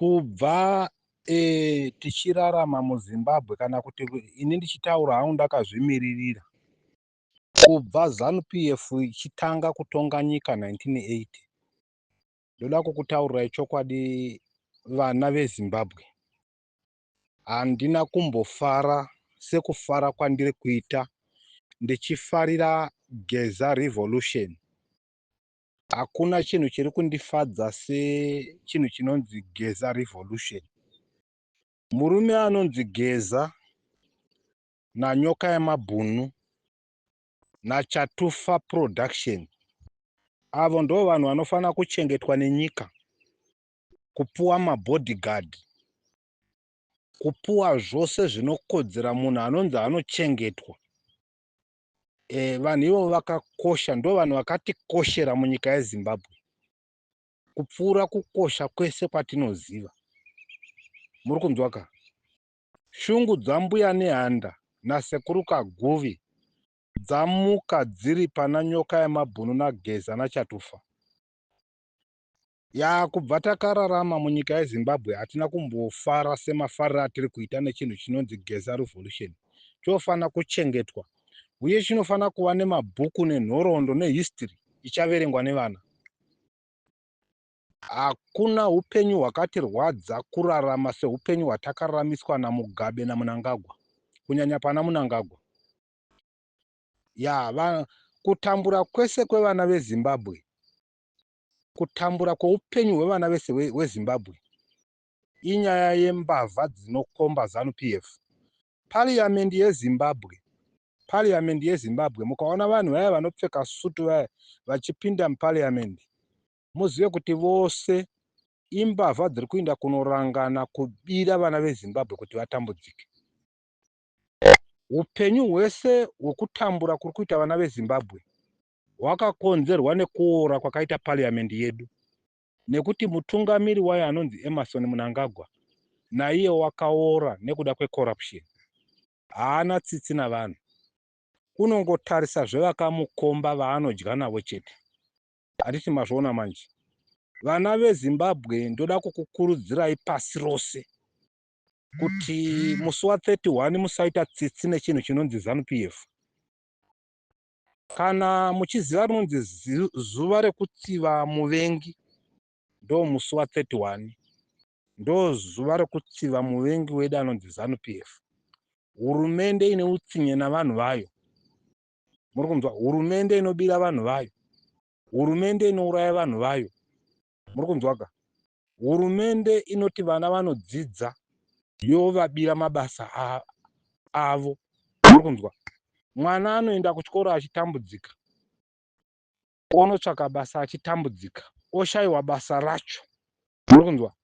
Kubva tichirarama muZimbabwe, kana kuti ini ndichitaura hangu ndakazvimiririra, kubva ZANU PF ichitanga kutonga nyika 1980, ndoda kukutaurirai chokwadi, vana veZimbabwe, handina kumbofara sekufara kwandiri kuita ndichifarira Geza Revolution. Hakuna chinhu chiri kundifadza sechinhu chinonzi Geza Revolution. Murume anonzi Geza naNyoka yemabhunu naChatufa Production, avo ndo vanhu vanofanira kuchengetwa nenyika, kupuwa mabodyguard, kupuwa zvose zvinokodzera munhu anonzi anochengetwa. Vanhu ivovo vakakosha, ndo vanhu vakatikoshera munyika yeZimbabwe kupfuura kukosha kwese kwatinoziva. Muri kunzwa ka? Shungu dzambuya Nehanda nasekuru Kaguvi dzamuka dziri pana Nyoka yemabhunu naGeza naChatufa. Ya, kubva takararama munyika yeZimbabwe hatina kumbofara semafariro atiri kuita nechinhu chinonzi Geza Revolution. Chofanira kuchengetwa uye chinofanira kuva nemabhuku nenhoroondo nehistory ichaverengwa nevana. Hakuna upenyu hwakatirwadza kurarama seupenyu hwatakararamiswa naMugabe naMunangagwa, kunyanya pana Munangagwa. Ya, kutambura kwese kwevana veZimbabwe, kutambura kweupenyu hwevana vese hweZimbabwe inyaya yembavha dzinokomba ZANU PF. Parliament yeZimbabwe, parliament yeZimbabwe, mukaona vanhu vaya vanopfeka sutu vaya vachipinda muparliament, muzive kuti vose imbavha dziri kuenda kunorangana kubira vana veZimbabwe kuti vatambudzike. Upenyu hwese hwekutambura kuri kuita vana veZimbabwe hwakakonzerwa nekuora kwakaita parliament yedu, nekuti mutungamiri wayo anonzi Emmerson Mnangagwa naiye wakaora nekuda kwecorruption. Haana tsitsi navanhu, unongotarisa zvevakamukomba vaanodya navo chete. Handiti mazviona manje? Vana veZimbabwe, ndoda kukukurudzirai pasi rose kuti musi wa31 musaita tsitsi nechinhu chinonzi ZANU PF. Kana muchiziva rinonzi zuva rekutsiva muvengi, ndo musi wa31, ndo zuva rekutsiva muvengi wedu anonzi ZANU PF. Hurumende ine utsinye navanhu vayo. Muri kunzwa? Hurumende inobira vanhu vayo, hurumende inouraya vanhu vayo. Muri kunzwaka? Hurumende inoti vana vanodzidza yovabira mabasa avo. Muri kunzwa? Mwana anoenda kuchikoro achitambudzika, onotsvaka basa achitambudzika, oshayiwa basa racho. Muri kunzwa?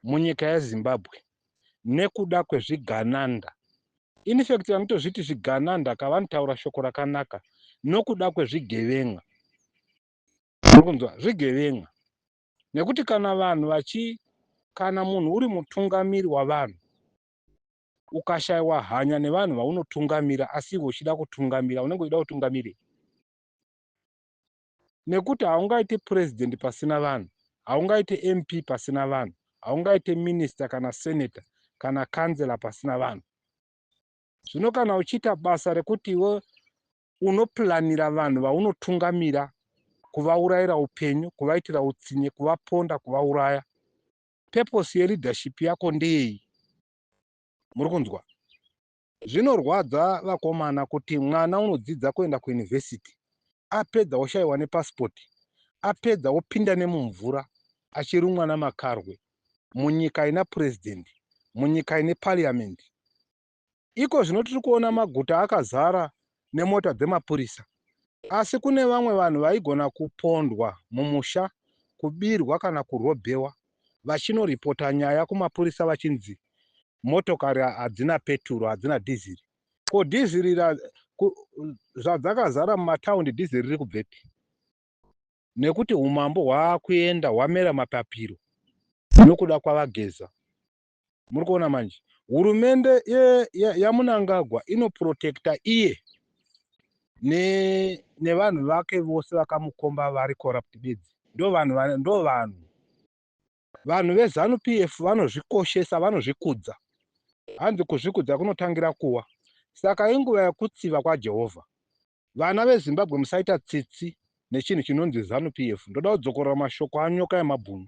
Munyika yeZimbabwe, nekuda kwezvigananda, in fact vanotozviti zvigananda kavanotaura shoko rakanaka, nokuda kwezvigevenga. Muri kunzwa? Zvigevenga. Nekuti kana vanhu vachi kana munhu uri mutungamiri wavanhu, ukashayiwa hanya nevanhu vaunotungamira, asi iwe uchida kutungamira, unenge uchida kutungamirei? Nekuti haungaiti president pasina vanhu, haungaiti MP pasina vanhu, haungaiti minister kana senator kana councillor pasina vanhu. Zvino kana uchiita basa rekuti iwe unoplanira vanhu vaunotungamira kuvaurayira upenyu, kuvaitira utsinye, kuvaponda, kuvauraya, purpose yeleadership yako ndeyei? Muri kunzwa? Zvinorwadza, vakomana, kuti mwana unodzidza kuenda kuyunivhesiti, apedza oshayiwa nepasipoti, apedza opinda nemumvura achirumwa namakarwe munyika ina purezidendi, munyika ine parliament. Iko zvino tiri kuona maguta akazara nemota dzemapurisa, asi kune vamwe vanhu vaigona kupondwa mumusha, kubirwa kana kurobhewa, vachinoripota nyaya kumapurisa vachinzi motokari hadzina peturo, hadzina dhiziri. Ko dhiziri zvadzakazara mumataundi, dhiziri riri kubvepi? Nekuti umambo hwaakuenda hwamera mapapiro nokuda kwavaGeza. Muri kuona manje? Hurumende yaMunangagwa inoprotecta iye nevanhu vake vose vakamukomba vari corrupt bedzi. Ndo vanhu. Vanhu veZanu PF vanozvikoshesa, vanozvikudza. Hanzi kuzvikudza kunotangira kuwa. Saka inguva yekutsiva kwaJehovha. Vana veZimbabwe musaita tsitsi nechinhu chinonzi Zanu PF. Ndoda kudzokorora mashoko aNyoka yemabhunu.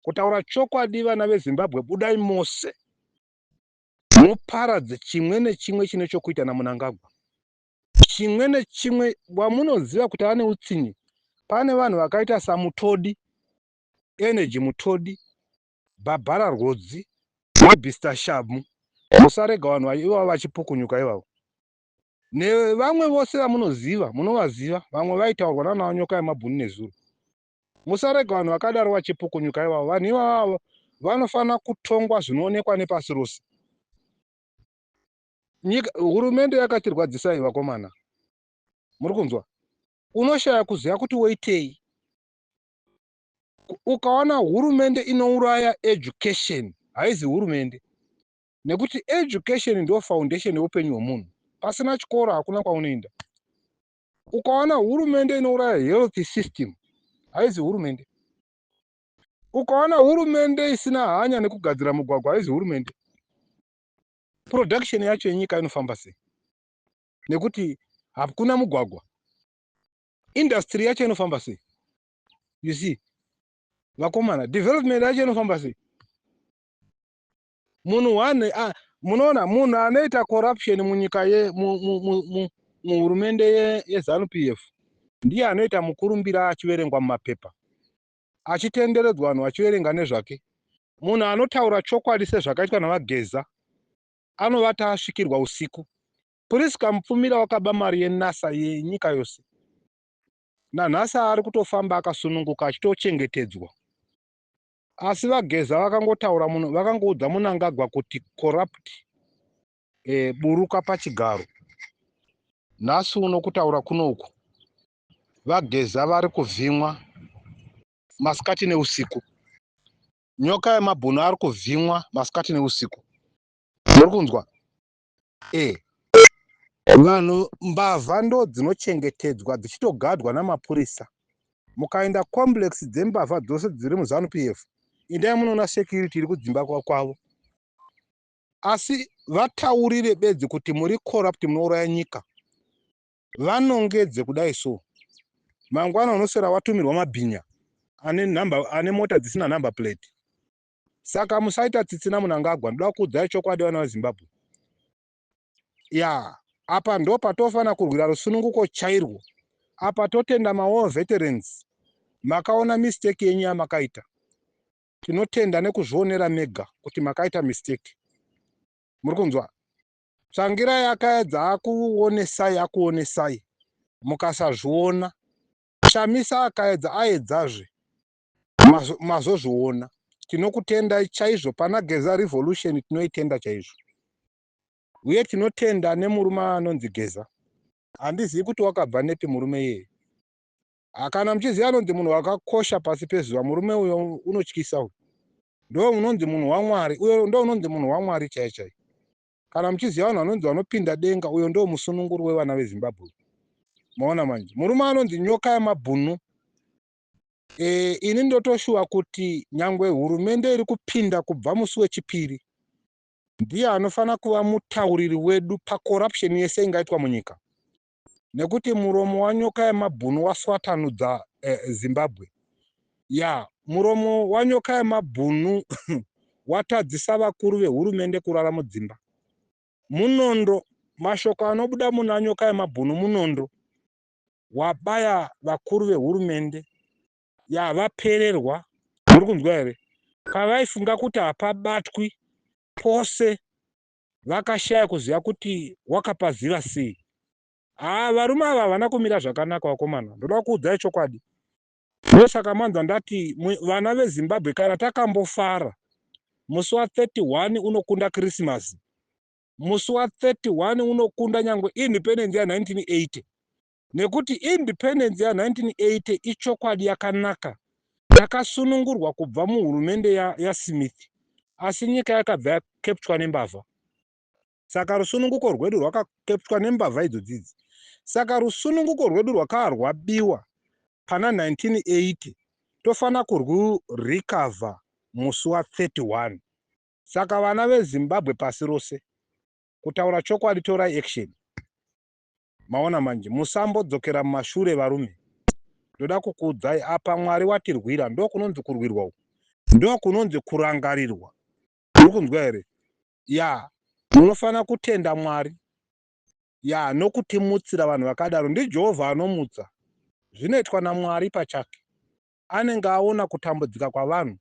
Kutaura chokwadi vana veZimbabwe budai mose muparadze chimwe nechimwe chine chokuita naMunangagwa. Chimwe nechimwe wamunoziva kuti ane utsinye. Pane vanhu vakaita saMutodi, Energy Mutodi, Barbara Rwodzi, Webster Shamu. Musarega vanhu ivavo vachipukunyuka ivavo. Nevamwe vose vamunoziva, munovaziva, vamwe vaitaurwa nana Nyoka yemabhunu nezuro. Musarega vanhu vakadaro vachipukunyuka ivavo. Vanhu ivavo vanofanira kutongwa zvinoonekwa nepasi rose. Nyika, hurumende yakatirwadzisai vakomana. Muri kunzwa? Unoshaya kuziva kuti woitei. Ukaona hurumende inouraya education, haizi hurumende. Nekuti education ndo foundation yeupenyu hwemunhu. Pasina chikoro hakuna kwaunoenda. Ukaona hurumende inouraya health system, haizi hurumende. Ukaona hurumende isina hanya nekugadzira mugwagwa, haizi hurumende. Production yacho yenyika inofamba sei? Nekuti hakuna mugwagwa. Industry yacho inofamba sei? You see, vakomana, development yacho inofamba sei? Munhu one, munoona munhu anoita corruption munyika ye muhurumende yeZanu PF ndiye anoita mukurumbira achiverengwa mumapepa, achitenderedzwa vanhu vachiverenga nezvake. Munhu anotaura chokwadi sezvakaitwa naVaGeza anovata asvikirwa usiku. Priska Mupfumira wakaba mari yeNASA yenyika yose. Nanhasi ari kutofamba akasununguka achitochengetedzwa. Asi VaGeza vakangotaura muno, vakangoudza Munangagwa kuti corrupt, buruka pachigaro. Nhasi uno kutaura kuno uku, VaGeza vari kuvhimwa masikati neusiku. Nyoka yemabhunu ari kuvhimwa masikati neusiku. Muri kunzwa? Vanhu mbavha ndo dzinochengetedzwa dzichitogadwa namapurisa. Mukaenda complex dzembavha dzose dziri muZanu PF, indai munoona security iri kudzimba kwavo. Asi vataurire bedzi kuti muri corrupt, munouraya nyika. Vanongedze kudai so. Mangwana unoswera watumirwa mabhinya ane number, ane mota dzisina number plate. Saka musaita tsitsi naMunangagwa. Ndoda kuudzai chokwadi vana veZimbabwe. Ya, apa ndo patofana kurwira rusununguko chairwo. Apa totenda mawar veterans. Makaona mistake yenyu yamakaita. Tinotenda nekuzvionera mega kuti makaita mistake. Muri kunzwa? Tsvangirai akaedza akuonesai akuonesai. Mukasazviona. Chamisa akaedza aedzazve. Mazozviona. Tinokutendai chaizvo. Pana Geza Revolution tinoitenda chaizvo. Uye tinotenda nemurume anonzi Geza. Handizivi kuti wakabva nepi murume iyeye. Kana muchiziva anonzi munhu wakakosha pasi pezuva, murume uyo unotyisa uyu. Ndo unonzi munhu waMwari, uyo ndo unonzi munhu waMwari chai chai. Kana muchiziva vanhu vanonzi vanopinda denga, uyo ndo musununguri wevana veZimbabwe. Maona manje, murume anonzi Nyoka yemabhunu. Ini ndotoshuwa kuti nyangwe hurumende iri kupinda kubva musi wechipiri, ndiye anofanira kuva mutauriri wedu pacorruption yese ingaitwa munyika. Nekuti muromo waNyoka yemabhunu waswatanudza Zimbabwe. Ya, muromo waNyoka yemabhunu watadzisa vakuru vehurumende kurara mudzimba. Munondo, mashoko anobuda muna Nyoka yemabhunu munondo wabaya vakuru vehurumende. Ya, vapererwa. Muri kunzwa here? Pavaifunga kuti hapabatwi pose, vakashaya kuziva kuti wakapaziva sei. Varume ava havana kumira zvakanaka vakomana. Ndoda kuudzai chokwadi. Ndosaka manzwa ndati vana veZimbabwe kana takambofara musi wa 31 unokunda Christmas. Musi wa 31 unokunda nyangwe independence ya 1980. Nekuti independence ya 1980 ichokwadi yakanaka. Takasunungurwa kubva muhurumende yaSmith. Asi nyika yakabva yakeptwa nembavha. Saka rusununguko rwedu rwakakeptwa nembavha idzodzidzi. Saka rusununguko rwedu rwakava rwabiwa pana 1980. Tofanira kurwurecover musi wa31. Saka vana veZimbabwe pasi rose, kutaura chokwadi, torai action. Maona manje, musambodzokera mumashure varume. Ndoda kukuudzai apa, Mwari watirwira. Ndo kunonzi kurwirwa uku, ndo kunonzi kurangarirwa. Uri kunzwa here? Ya, munofanira kutenda Mwari ya nokutimutsira vanhu vakadaro. NdiJehovha anomutsa, zvinoitwa naMwari pachake. Anenge aona kutambudzika kwavanhu,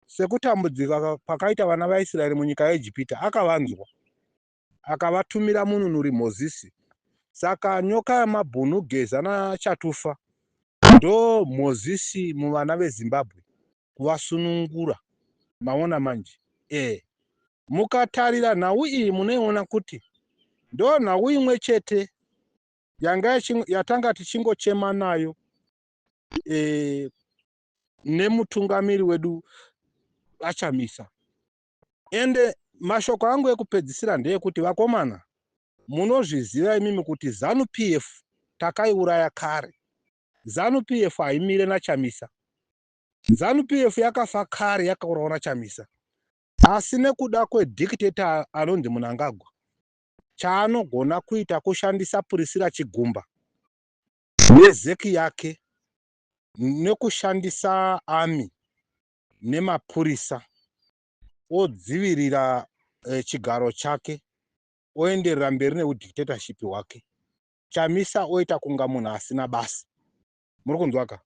sekutambudzika kwakaita vana vaIsraeri munyika yeIjipita. Akavanzwa, akavatumira mununuri Mozisi. Saka Nyoka yaMabhunu, Geza naChatufa ndo Mozisi muvana veZimbabwe kuvasunungura. Maona manje? Mukatarira nhau iyi, munoiona kuti ndo nhau imwe chete yanga yatanga tichingochema nayo nemutungamiri wedu aChamisa. Ende mashoko angu ekupedzisira ndeyekuti, vakomana, munozviziva imimi kuti ZANU PF takaiuraya kare. ZANU PF haimire naChamisa. ZANU PF yakafa kare, yakaurawa naChamisa. Asi nekuda kwedictator anonzi Munangagwa, chaanogona kuita kushandisa Priscilla Chigumba neZEC yake, nekushandisa army nemapurisa, odzivirira chigaro chake, oenderera mberi neudictatorship hwake. Chamisa oita kunga munhu asina basa. Muri kunzwaka?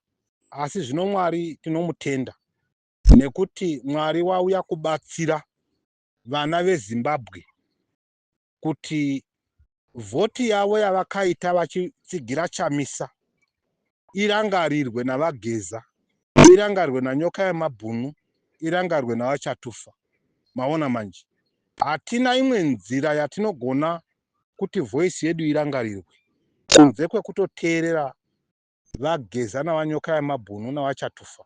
Asi zvino Mwari tinomutenda, nekuti Mwari wauya kubatsira vana veZimbabwe kuti vhoti yavo yavakaita vachitsigira Chamisa irangarirwe naVaGeza, irangarirwe naNyoka yaMabhunu, irangarirwe naVaChatufa. Maona manje, hatina imwe nzira yatinogona kuti voice yedu irangarirwe kunze kwekutoteerera VaGeza naVaNyoka yaMabhunu naVaChatufa,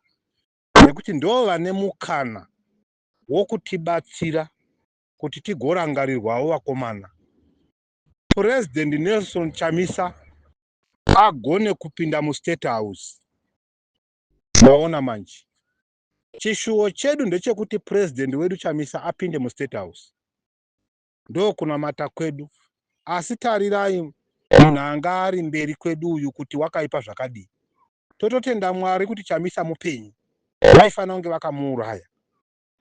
nekuti ndo vane mukana wokutibatsira kuti tigorangarirwawo. Vakomana, President Nelson Chamisa agone kupinda muState House. Maona manje, chishuwo chedu ndechekuti president wedu Chamisa apinde muState House, ndokunamata kwedu. Asi tarirai munhu anga ari mberi kwedu uyu kuti wakaipa zvakadii. Tototenda Mwari kuti Chamisa mupenyu, vaifanira kunge vakamuuraya.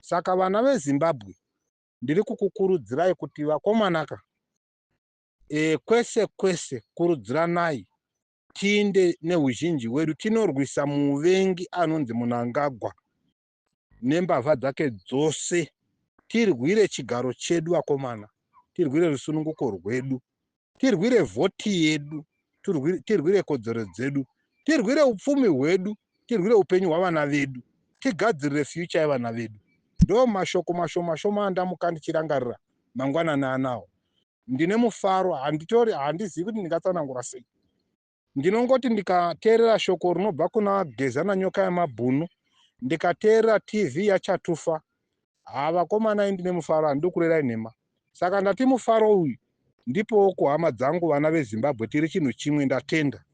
Saka vana veZimbabwe, ndiri kukukurudzirai kuti vakomanaka, kwese kwese kurudziranai, tiinde neuzhinji hwedu tinorwisa muvengi anonzi Munangagwa nembavha dzake dzose. Tirwire chigaro chedu vakomana, tirwire rusununguko rwedu, tirwire vhoti yedu, tirwire kodzero dzedu, tirwire upfumi hwedu, tirwire upenyu hwavana vedu, tigadzirire future yevana vedu. Ndo mashoko mashoma shoma andamuka ndichirangarira mangwanani anawo. Ndine mufaro, handitori, handizivi kuti ndingatsanangura sei. Ndinongoti ndikateerera shoko rinobva kuna Geza naNyoka yaMabhunu, ndikateerera TV yaChatufa, havakomanai, ndine mufaro, handidi kurerai nhema. Saka ndati mufaro uyu ndipowo kuhama dzangu vana veZimbabwe, tiri chinhu chimwe. Ndatenda.